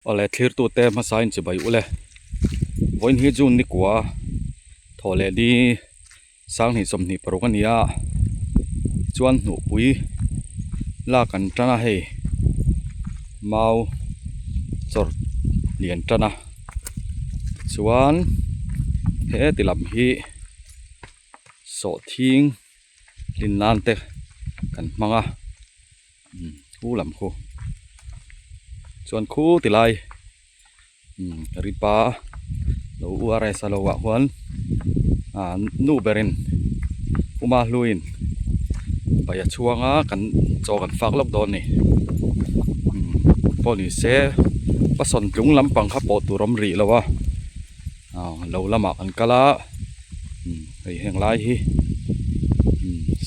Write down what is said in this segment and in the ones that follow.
Awle thlirtute hmasa in chibai ule. Vawiin hi June ni kua thaw leh ni sanghnih 26 a ni a chuan hnuhpui lak an tan a hei mau chawr lian tan a chuan he ti lam hi sawhthing tlin nan te kan hmang a. Khu lam khu chuan khu ti lai ripa lo u a rest a lo ah khuan ah nu berin puma hluiin pai a chhuang a kan chaw kan fak lawk dawn a ni pawh ni se pasawn tlung lampang kha pawh tur a awm rih lo a lo lamah kan kal a hei heng lai hi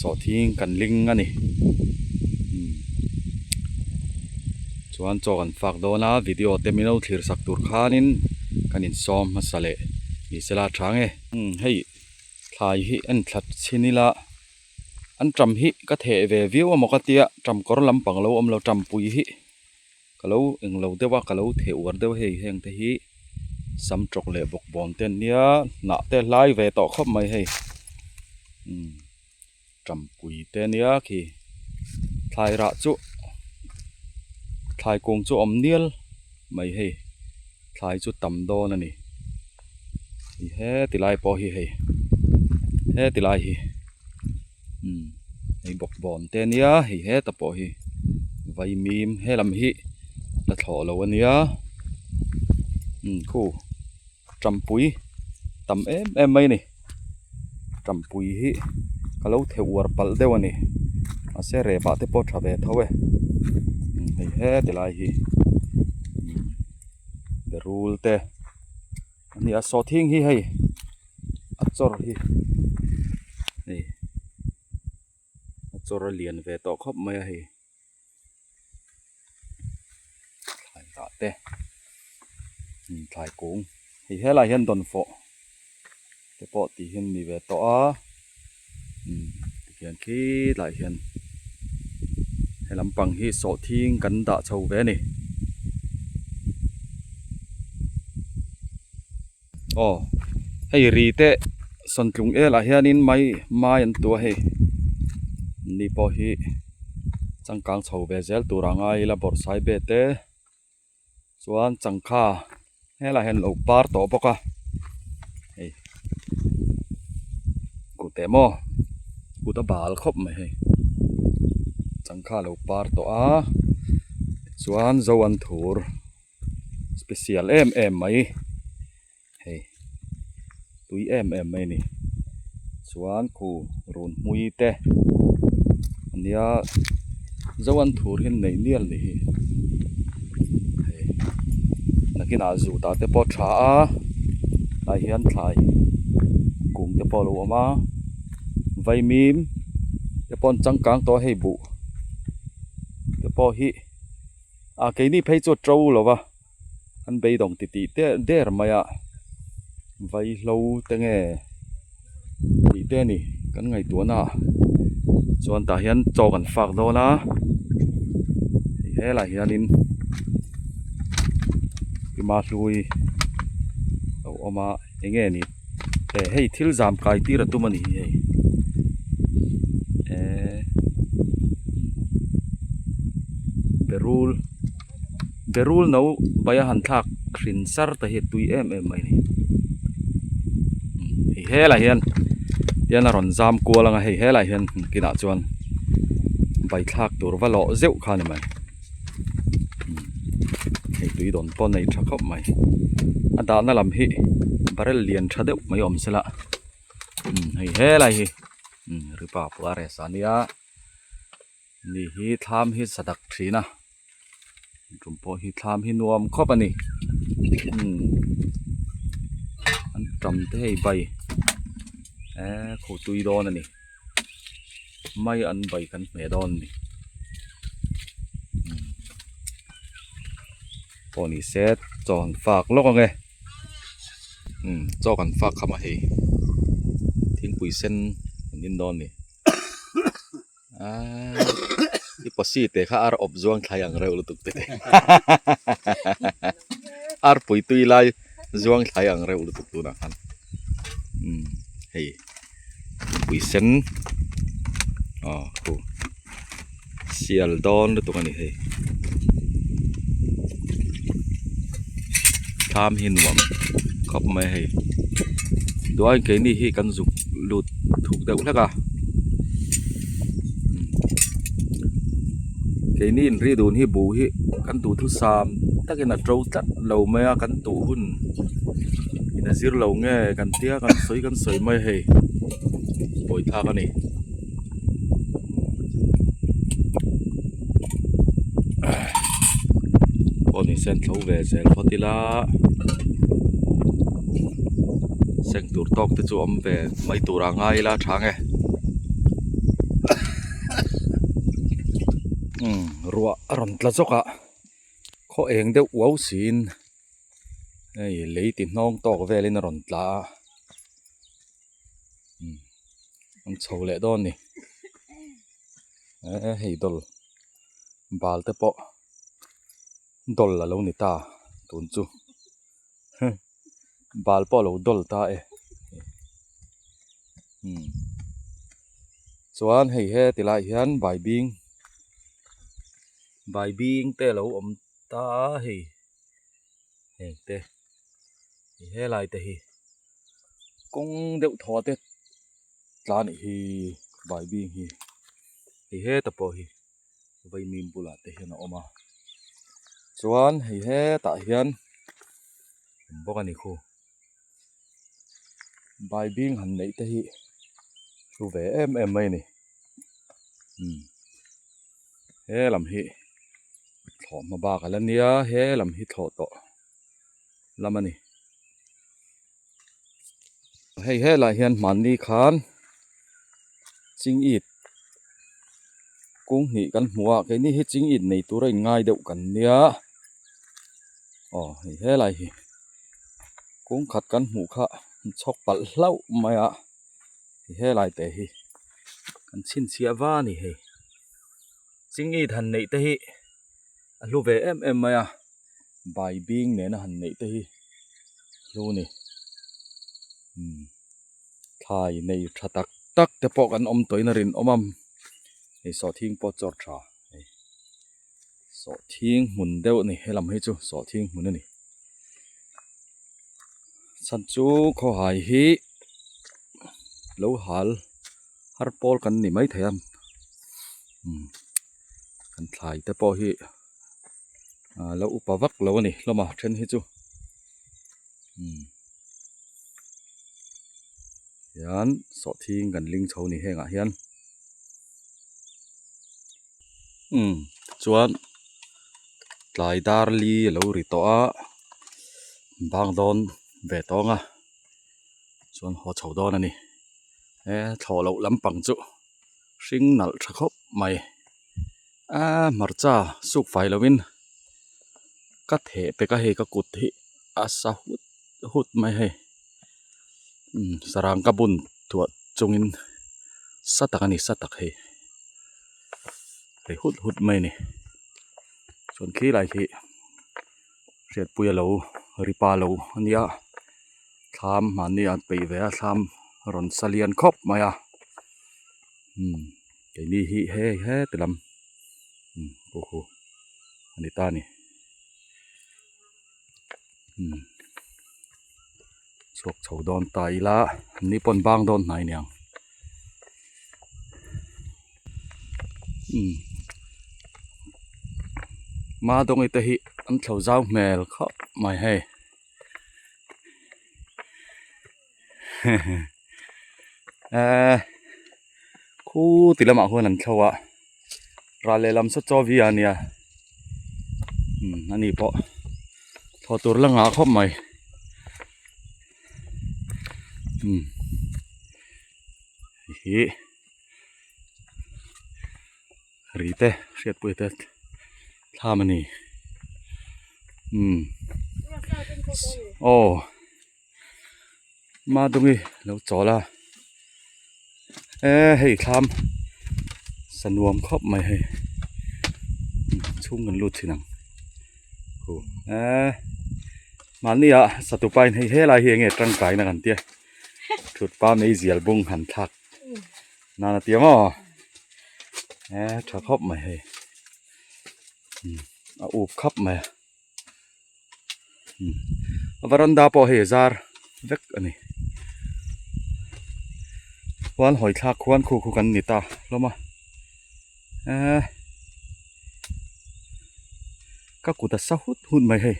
sawhthing kan ling a ni chuan chaw kan fak dawn a video te min lo thlir sak tur khanin kan insawm hmasa leh ni sela tha nge hei thlai hi en thla chhin ila an ṭam hi ka theh ve viau amaw ka tia ṭam kawr lampang lo awm lo ṭam pui hi. Ka lo englo deuh a, ka lo theh uar deuh hei heng te hi sam tawk leh bawk bawn te an nia hnah te hlai ve tawh khawp mai hei umm tampui te ania khi thlai rah chu thlai kung chu a awm nial mai hei thlai chu tam dawn a ni heti lai pawh hi hei heti lai hi. Umm hei bawkbawn te ania hei heta pawh hi vaimim helam hi la thlawh lo ania umm khu tampui tam em em mai a ni tampui hi ka lo theh uar palh deuh a ni mahse rep ah te pawh a tha ve tho e umm hei heti lai hi umm berul te a ni a sawhthing hi hei. A chawr hi hei a chawr a lian ve tawh khawp mai a hei thlai rah te thlai kung hei helai hian dawnfawh te pawh tih hi an ni ve tawh a tikhian khilaiah hian he lampang hi sawhthing kan dah chho ve a ni. Aw hei ri te sawntlung elah hianin mai mai an tua hei ni pawh hi changkang chho ve zel tur a ngai ila bawrhsai be te chuan changkha helaiah hian lo par tawh bawk a hei kut eh maw kut a bal khawp mai hei changkha a lo par tawh a chuan zo an thur. Special em em mai hei tui em em mai a ni chuan khu run hmui te ania zo an thur hi an nei mial a nih hi hei nakinah zuta te pawh a tha a tlai hian thlai kung te pawh a lo awm a vaimim te pawh an changkang tawh a hei buh te pawh hi. A keini phei chu a to lo va an beidawng ti tih te der mai a vaihlo te nge tih te a ni kan ngaihtuahna ah chuan tah hian chaw kan fak dawn a hei helaiah hianin tima hlui a lo awm a eng nge ni eh hei thil zam kai tir a tum a ni hi hei eh berul berul no bai a han thlak hrin sar te hi a tui em em mai a ni hei helaiah hian tian a rawn zam kual ang a hei helaiah hian kinah chuan bai thlak tur va lawh zeuh kha a ni mai. Hei tui dawn pawh nei tha khawp mai a dahna lam hi barrel lian tha deuh mai awm sela hei helai hi ripa pawh a rest a nia ni hi thlam hi sadak thin a tum pawh hi thlam hi nuam khawp a ni an tam te hei bai eee khaw tui dawn a ni. Mai an bai kan hmeh dawn a ni pawh ni se chaw an fak lawk ang e umm chaw kan fak kham a hei thingpui sen an in dawn a ni aaa i pawsi te kha ar awp zuang thlai ang reuh lutuk te te. Arpui tui lai zuang thlai ang reuh lutuk tunah khan umm hei thingpui sen aw khu sial dawn lutuk a ni hei thlam hi nuam khawp mai a hei duhaiin keini hi kan zuk lut thuk deuh hlek a keini inri dun hi buh hi kan duhthusam takin a to tlat lo mai a kan tuh hun in a zir lo nge kan tia kan sawi kan sawi mai a hei pawi thlak a ni. Pawh ni sen tho ve zel phawt ila seng tur tawk te chu awm ve mai tur a ngai ila tha nge umm ruah a rawn tla zawk a khaw eng deuh uau siin hei lei ti hnawng tawk velin a rawn tla a. An chho leh dawn ni eh hei dawl bal te pawh dawl a lo ni ta tun chu bal pawh a lo dawl ta e umm chuan hei he ti lai hian baibing baibing te a lo awm ta a hei heng te helai te hi. Kawng deuh thaw te tla a nih hi baibing hi hei heta pawh hi vaimim bulah te hian a awm a chuan hei hetah hian awm bawk a ni khu baibing han neih te hi hlu ve em em mai a ni umm he lam hi thlawh hma bak a la nia he lam hi thlawh tawh lam a ni. Hei helai hian hmanni khan chingit kung hnih kan hmu a keini hi chingit nei tura in ngai deuh kan nia aw hei helai hi kung khat kan hmuh kha an chhawk palh hlauh mai a hei helai te hi kan chhinchhiah va a ni hei chingit han neih te hi a hlu ve em em mai a. Baibing nena han neih te hi hlu a ni umm thlai nei tha tak tak te pawh kan awm tawhin a rinawm a hei sawhthing pawh chawr tha hei sawhthing hmun deuh a ni helam hi chu sawhthing hmun a ni chhan chu khawhai hi lo hal har pawl kan ni maithei a umm kan thlai te pawh hi. Ah lo upa vak lo a ni hlawm a then hi chu umm hian sawhthing kan ling chho a ni hengah hian umm chuan tlai dar li a lo ri tawh a bang dawn ve tawng a chuan haw chho dawn a ni he thlawh loh lampang chu hring nalh tha khawp mai. Aaa hmarcha suk fai lovin ka theh pek a hei ka kut hi a sa hut hut mai hei umm sarang ka bun thuah chungin sa tak a ni sa tak hei ri hut hut mai a ni chuan khi lai khi hriatpui a lo ri pa lo a nia thlam mahni an peih ve a thlam rawn sa lian khawp mai a umm. Keini hi hei heti lam umm pawh khu a ni ta a ni umm chhuak chho dawn ta ila an ni pawn bang dawn hnai aniang umm Madawng te hi an thlo zau hmel khawp mai hei eee khu ti lamah huan an thlo a ral lehlam saw chaw vi a nia umm ani pawh thaw tur la ngah khawp mai umm hei hi ri te hriatpui te thlam a ni umm aw. Madungi lo chawl a eh hei thlam sa nuam khawp mai hei chhung kan lut thin ang eh. Mahni ah satupa in hei helai hi enge tangkaina kan tia thut pa meizial bung han thlak nan a tia maw e tha khawp mai hei a up khap mai a a varanda pawh hei a zar vek a ni huan hawi thlak khuan khu khu kan ni ta hlawm a eee ka kut a sa hut hut mai hei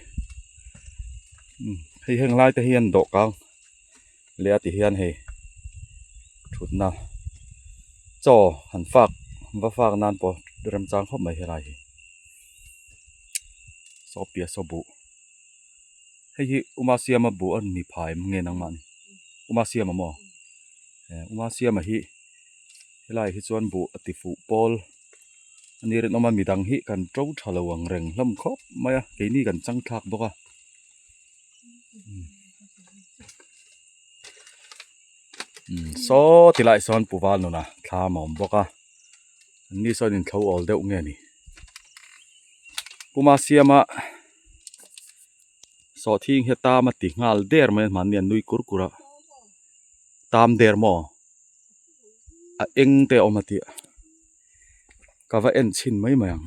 hei heng lai te hian dawhkang leh a ti hian hei thutna chaw han fak va fak nan pawh remchang khawp mai helai hi saw piah saw buh hei hi uma siama buh a ni phai nge nangmah ni uma siama maw uma siama hi helai hi chuan buh a ti fuh pawl a ni rinawm a midang hi kan to tha lo ang reng hlawm khawp mai a keini kan chang thlak bawk a. Saw ti lai sawn pu val nuna thlam a awm bawk a an ni sawn in thlo awl deuh nge ni puma siama sawhthing hi tam a ti nghal der mai a mahni an nui kur kur a tam der maw a eng te a awm a tih ka va en chhin mai mai ang.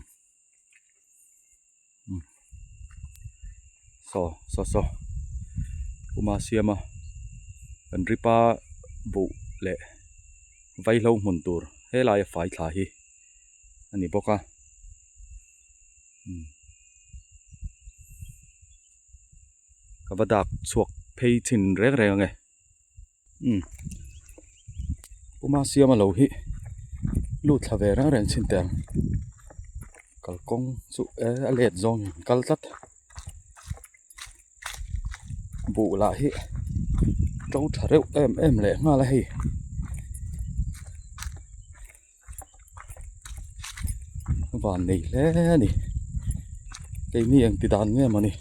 Saw saw saw puma siama kan ripa buh leh vaihlo hmun tur helai a fai thla hi a ni bawk a ka va dak chhuak phei chhin reng reng ang e. Umm puma siama lo hi lut thla ve reng reng chin teh ang kalkawng chu eh a let zawng in kal tlat buh lah hi to tha reuh em em leh nghal a hei van nei hle a ni keini engti dan nge mawni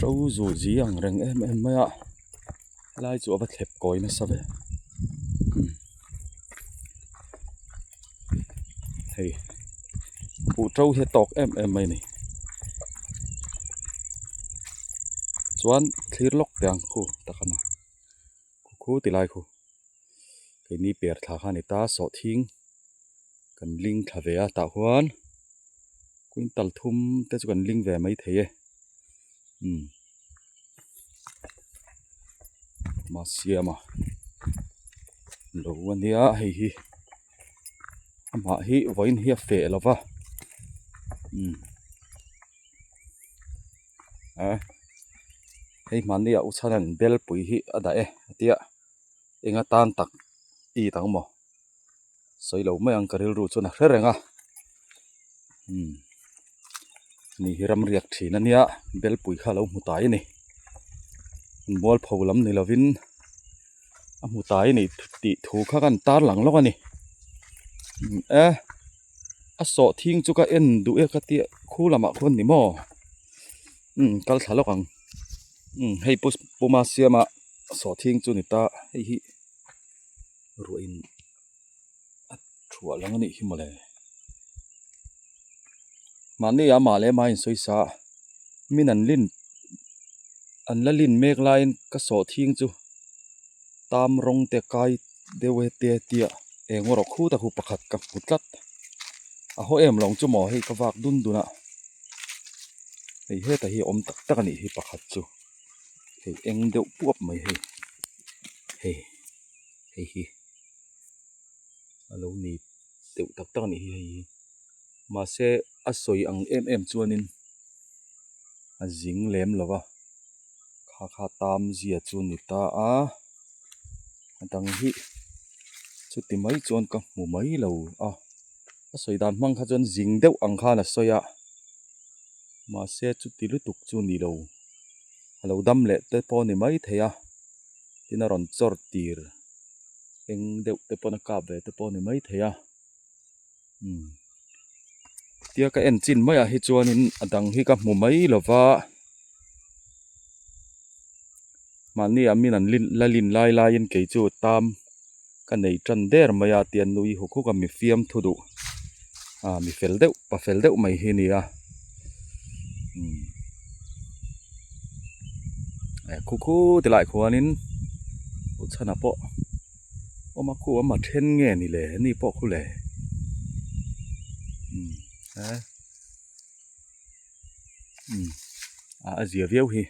to zu zi ang reng em em mai a helai chu a va thlep kawi nasa ve hei buh to hi a tawk em em mai a ni chuan thlir lawk teh ang khu tak a ni khu ti lai khu. Keini per thla kha a ni ta sawhthing kan ling thla ve a tah huan quintal thum te chu kan ling ve mai thei e umm mahsiama lo a nia hei hi amah hi vawiin hi a feh lo va umm a hei hmanni ah u chhan an belpui hi a dah e a tia. Enga tan tak i tak maw? Sawi lo mai ang ka rilru chuan a hre reng a. Umm ni hi ram riak thin a nia belpui kha a lo hmu tai a ni. Mualpho lam ni lovin a hmu tai a ni tih thu kha kan tarlang lawk a ni. E a sawhthing chu ka en duh e ka tia khu lamah khuan ni maw? Umm kal thla lawk ang. Umm hei puma siama. Sawhthing chu ni ta hei hi ruah in a thuah lang a nih hi mawle mahni ah mah leh mah in sawi sa a min an lin an la lin mek laiin ka sawhthing chu tam rawng te kai deuh e te tia eng erawh khu tak hu pakhat ka hmu tlat a haw em lo ang chu maw hei ka vak dun dun a hei hetah hi a awm tak tak a nih hi pakhat chu. Hei eng deuh puap mai hei hei hei hi a lo ni deuh tak tak a nih hi hei hi mahse a sawi ang em em chuanin a zing lem lo va kha kha tam zia chu ni ta a a dang hi chuti mai chuan ka hmu mai lo a a sawi dan hmang kha chuan zing deuh ang khan a sawi a mahse chuti lutuk chu ni lo. A lo dam leh te pawh a ni mai thei a tin a rawn chawr tir eng deuh te pawn a kap ve te pawh a ni mai thei a umm tia ka en chin maiah hi chuanin a dang hi ka hmu mai lo va mahni ah min an la lin lai laiin kei chu tam ka nei tan der mai a tia nui huk huk a mi fiam thu duh ah mi fel deuh pa fel deuh mai hi a ni a umm. Khu khu ti lai khuanin Uchhana pawh awm a khu awm a then nge ni le ni pawh khu le umm he umm a zia viau hi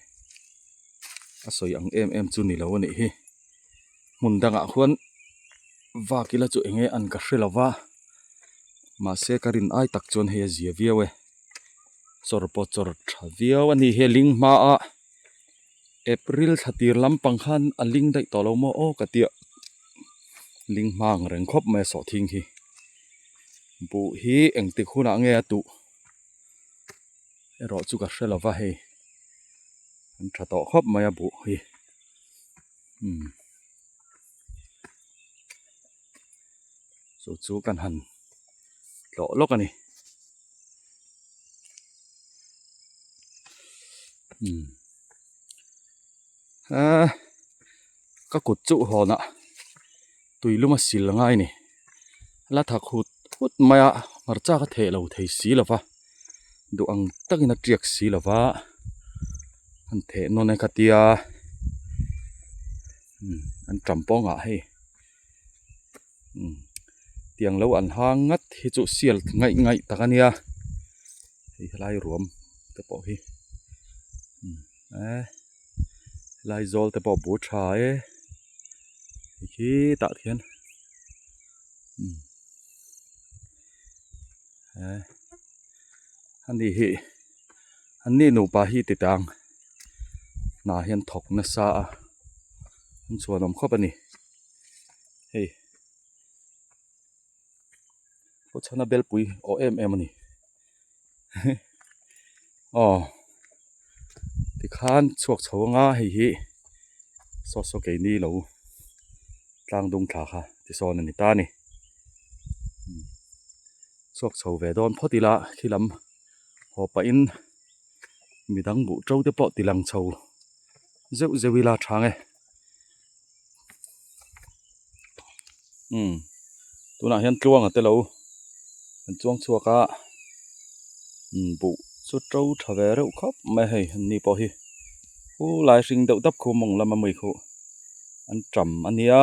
a sawi ang em em chu ni lo a nih hi hmun dangah khuan vak ila chu eng nge an ka hre lo va mahse ka rin ai tak chuan hei a zia viau e chawr pawh chawr tha viau a ni hi a ling hma a April thla tir lampang khan a ling daih tawh lo maw aw ka tia ling hma ang reng khawp mai a sawhthing hi buh hi engtik hunah nge a tuh erawh chu ka hre lo va hei an tha tawh khawp mai a buh hi umm chu chu kan han tlawh lawk a ni. Eee ka kut chu hawnah tui lum a sil ngai a ni la thak hut hut mai a hmarcha ka theh lo thei si lo va duh ang takin a tiak si lo va an theh nawn e ka tia an tam pawngah hei. Tiang lo an hang ngat hi chu sial ngaih ngaih tak a nia hei helai ruam te pawh hi eh helai zawl te pawh bu tha e hei khi tah khian eh ani hi anni nupa hi ti tang hna hian thawk nasa a an chhuanawm khawp a ni. Hei pawh chhana belpui aw em em a ni aw tikhan chhuak chho anga hei hi saw saw keini lo tlang dung thla kha tisawn a ni ta a ni chhuak chho ve dawn phawt ila khi lam haw pahin midang buh to te pawh ti lang chho zeuh zeuh ila tha ang e. Umm tunah hian tluanga te lo an chuang chhuak a umm buh chu to tha ve reuh khawp mai a hei an ni pawh hi khu lai hring deuh dap khu mawng lama mui khuh an tam a nia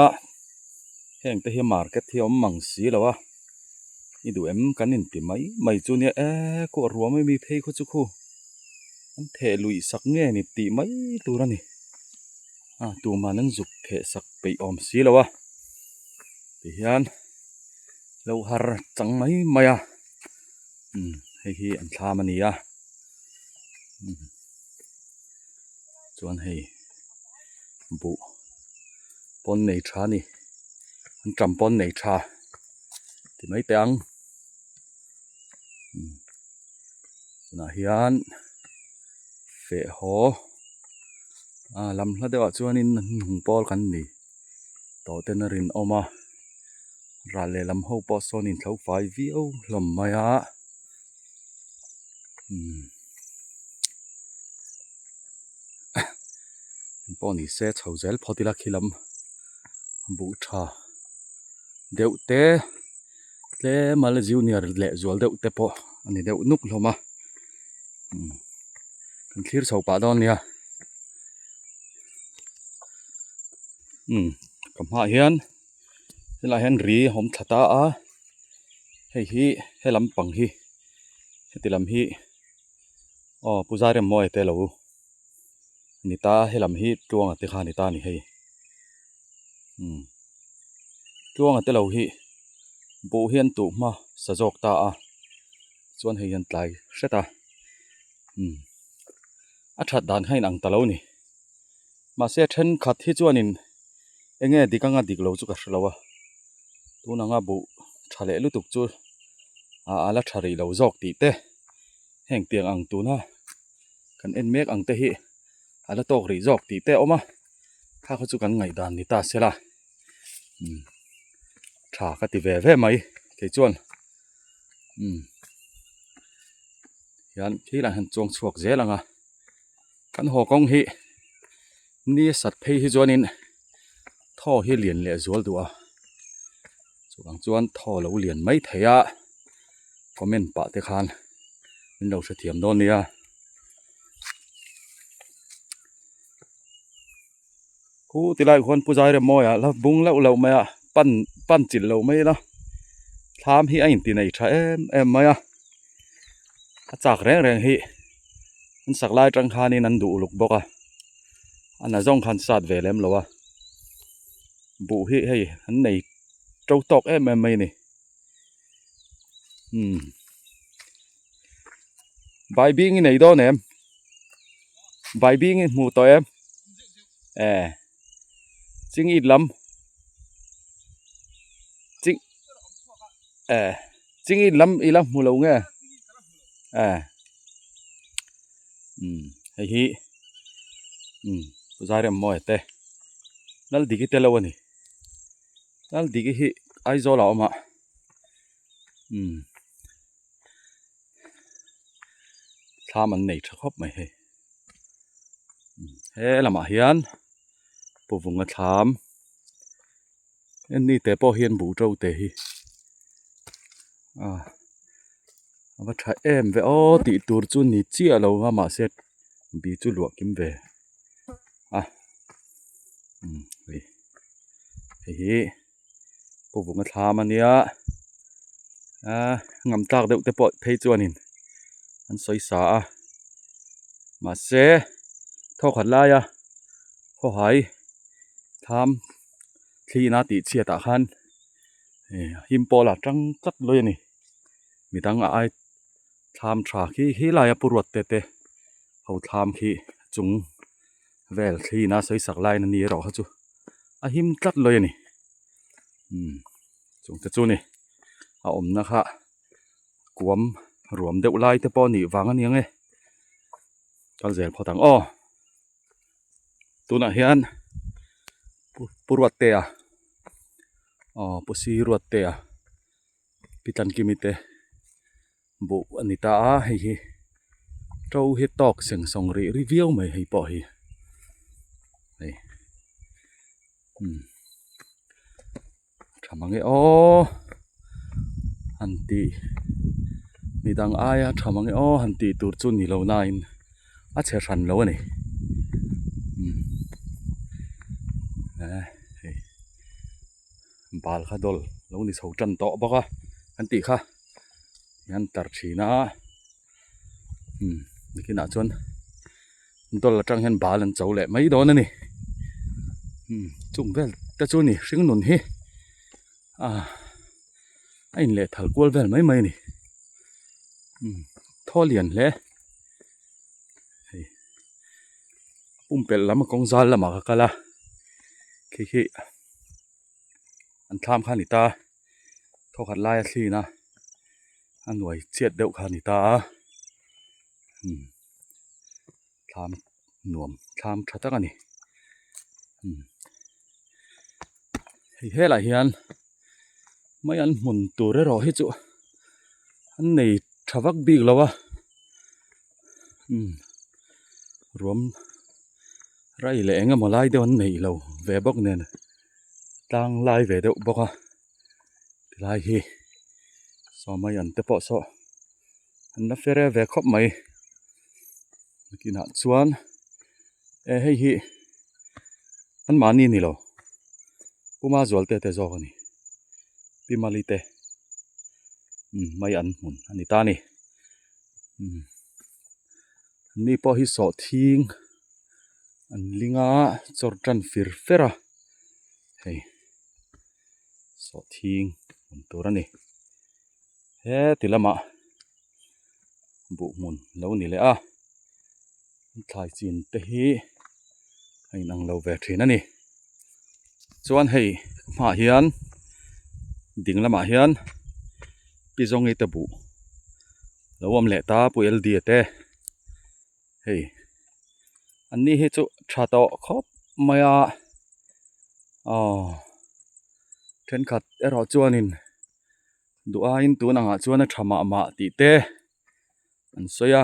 heng te hi market hi a awm mang si lo a i duh em kan inti mai mai chu nia e khu a ruam ami phei khaw chu khu an theh luih sak nge ni tih mai tur a ni. A tuman an zuk theh sak peih awm si lo a tihian lo har chang mai mai a umm hei hi an thlam a ni a umm chuan hei buh pawn nei tha a ni an tam pawn nei tha ti mai teh ang umm tunah hian feh haw a lam hla deuhah chuanin hnung pawl kan ni tawh ten a rinawm a ral lehlam ho pawh sawn in tho fai viau hlawm mai a umm pawh ni se chho zel phawt ila khi lam buh tha deuh te tlem a la junior leh zual deuh te pawh a ni deuh nuk hlawm a umm kan thlir chho pah dawn nia umm ka hmaah hian helaiah hian ri a awm thla ta a hei hi he lampang hi heti lam hi aw pu Zairemmawia te lo ni ta a helam hi Tluanga te kha a ni ta a ni hei umm Tluanga te lo hi buh hi an tuh hma sa zawk ta a chuan hei an tlai hret a umm a that dan kha a inang ta lo a ni mahse thenkhat hi chuanin eng nge dik anga dik lo chu ka hre lo a tun anga buh tha leh lutuk chu a la tha rih lo zawk tih te heng tiang ang tuna kan en mek ang te hi a la tawk rih zawk tih te a awm a kha kha chu kan ngaihdan ni ta se la umm tha ka ti ve ve mai kei chuan umm hian thil ah hian chuang chhuak zel ang a kan haw kawng hi ni a sat phei hi chuanin thaw hi lian leh zual duh a chuvang chuan thaw lo lian mai thei a comment pah te khan min lo hrethiam dawn nia. Khu ti lai khuan Pu Zairemawia la bung loh loh mai a pan pan chilh loh mai ila thlam hi a inti nei tha em em mai a a chak reng reng hi an sak lai atang khanin an duh uluk bawk a a na zawng khan sat ve lem lo a buh hi hei an nei to tawk em em mai a ni umm baibing i nei dawn em baibing i hmu tawh em e chingit lam ching e chingit lam i la hmu lo nge e umm hei hi umm Zairemmawi te Laldiki te lo a ni Laldiki hi Aizawl ah a awm a umm thlam an nei tha khawp mai hei he lamah hian pu vunga thlam en ni te pawh hian buh to te hi ah a va tha em ve aw tih tur chu ni chiah lo a mahse bi chu luah kim ve a umm hei hei hi. Pu vunga thlam a nia ahh ngam tlak deuh te pawh phei chuanin an sawi sa a mahse thawkhat laia khawhai thlam thli ina tih chhiat ah khan ih him pawl ah tang tlat lawi a ni midang a ai thlam tha khi helai a pu ruat te te ho thlam khi chung vel thli ina sawi sak laiin a ni erawh kha chu a him tlat lawi a ni umm chung te chu ni a awmna kha kuam ruam deuh lai te pawh a nih vang a ni ang e kal zel phawt ang aw tunah hian pu Ruattea aw pu si Ruattea pi Tlankimi te buh a ni ta a hei hi to hi tawk seng sawng rih rih viau mai hei pawh hi hei umm tha mange aw han tih midang aia tha mange aw han tih tur chu ni lo nain a chhe hran lo a ni umm eh hei. Bal kha dawl lo ni chho tan tawh bawk a an tih kha an tar thin a umm nikinah chuan dawl atang hian bal an cho leh mai dawn a ni umm chung vel te chu ni hring nun hi ah a in leh thal kual vel mai mai a ni umm thaw lian hle hei pumpelh lam a kawng zal lamah ka kal a khi khi an thlam kha a ni ta thawkhat laia thlin a a nuai chiat deuh kha a ni ta a umm thlam nuam thlam tha tak a ni umm hei helai hian mai an hmun tur erawh hi chu an nei tha vak bik lo a umm ruam rai leh eng emaw lai deuh an neih lo ve bawk nen tlang lai ve deuh bawk a tilai hi sawmai an te pawh saw an la fere ve khawp mai nakinah chuan eh hei hi an mahni ni lo puma zual te te zawk a ni pi mali te umm mai an hmun a ni ta a ni umm ni pawh hi sawhthing an ling a chawr tan fir fer a hei sawhthing hmun tur a ni heti lamah buh hmun lo ni leh a thlai chin te hi a inang lo ve thin a ni chuan hei hmaah hian ding lamah hian pi zawngi te buh lo awm leh ta pu L D a te hei an ni hi chu tha tawh khawp mai a aw thenkhat erawh chuanin duh aiin tun angah chuan a tha mah mah tih te an sawi a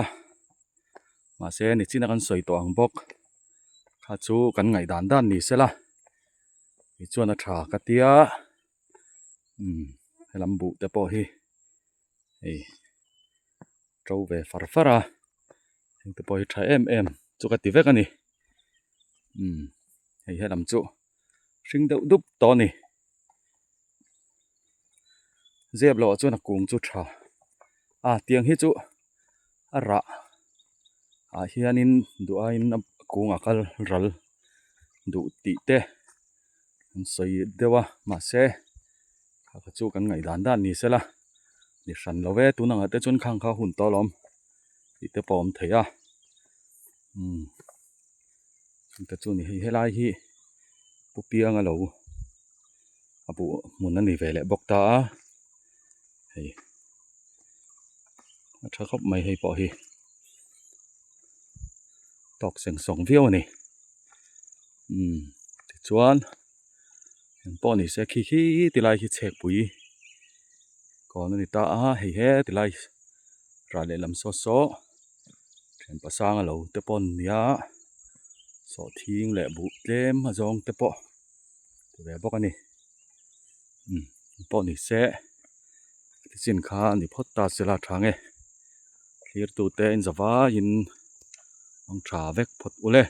mahse nichina kan sawi tawh ang bawk kha chu kan ngaih dan dan ni sela tichuan a tha ka tia umm helam buh te pawh hi hei to ve far far a heng te pawh hi tha em em chu ka ti vek a ni umm. Hei helam chu hring deuh dup tawh a ni. Zep loh ah chuan a kung chu tha a tiang hi chu a rah ah hianin duh aiin a kung a kal ral duh tih te an sawi deuh a mahse kha kha chu kan ngaih dan dan ni sela ni hran lo e tun angah te chuan khang kha hun tawh alawm tih te pawh a awm thei a umm chungte chu ni hei helai hi pu pianga lo a buh hmun a ni ve leh bawk ta a hei a tha khawp mai hei pawh hi tawk seng sawng viau a ni umm tichuan engpawh ni se khi khi ti lai khi chhek pui kawn a ni ta a hei he ti lai rah lehlam saw saw thianpa sanga lo te pawh an nia sawhthing leh buh tlem a zawng te pawh ti ve bawk a ni umm pawh ni se tichin kha a ni phawt ta sela a tha nge thlir tute in za vaiin an tha vek phawt ule.